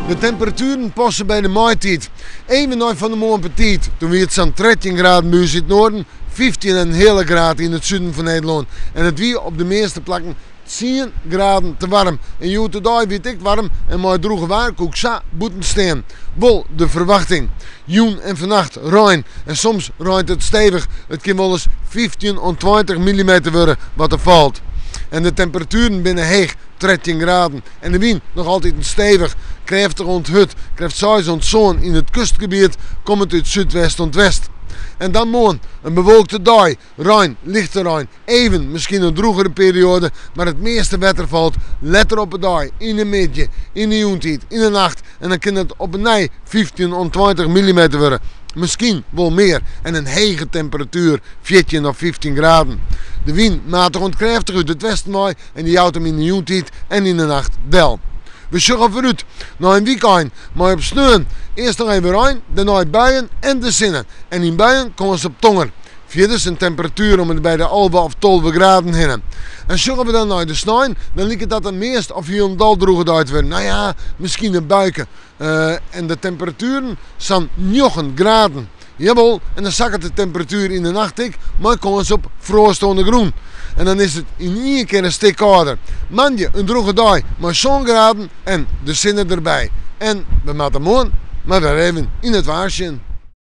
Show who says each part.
Speaker 1: De temperatueren passe by de maitiid. Even nei fan 'e moarn betiid, doe wie it sa'n 13 graden by ús yn it noarden, 15 en in heale graad yn it suden fan Nederlân en it wie op de measte plakken tsien graden te waarm. En hjoed-de-dei wie it ek waarm en mei it drûge waar koe ik sa bûten stean. Wol de ferwachting. Jûn en fannacht rein en soms reint it stevich. It kin wolris 15 oant 20 millimeter wurde wat der falt. En de temperatueren binne heech, 13 graden. En de wyn noch altiten stevich, krêftich oant hurd, krêft seis oant sân yn it kustgebiet, kommend út súdwest oant west. En dan moarn, in bewolkte dei, rein, lichte rein, even miskien in drûgere perioade, mar it measte wetter falt letter op 'e dei, yn 'e middei, yn 'e jûntiid, yn 'e nacht en dan kin it op 'e nij 15 oant 20 millimeter wurde. Miskien wol mear en in hege temperatuer, 14 of 15 graden. De wyn matich oant krêftich út it westen wei en dy jout him yn de jûntiid en yn de nacht del. We sjogge foarút nei in wykein mei op sneon earst noch even rein, dêrnei buien en de sinne. En yn buien kâns op tonger. Fierders in temperatuer om en by de 11 of 12 graden hinne. En sjogge we dan nei de snein, dan liket dat in meast of hielendal drûge dei te wurden. No ja, miskien in buike. En de temperatueren sa'n 9 graden. Jawol, en dan sakket de temperatuer yn de nacht ek, mei kâns op froast oan de grûn. En dan is it yn ien kear in stik kâlder. Moandei in drûge dei mei sân graden en de sinne derby. En we moatte moarn mar wer even yn it waar sjen.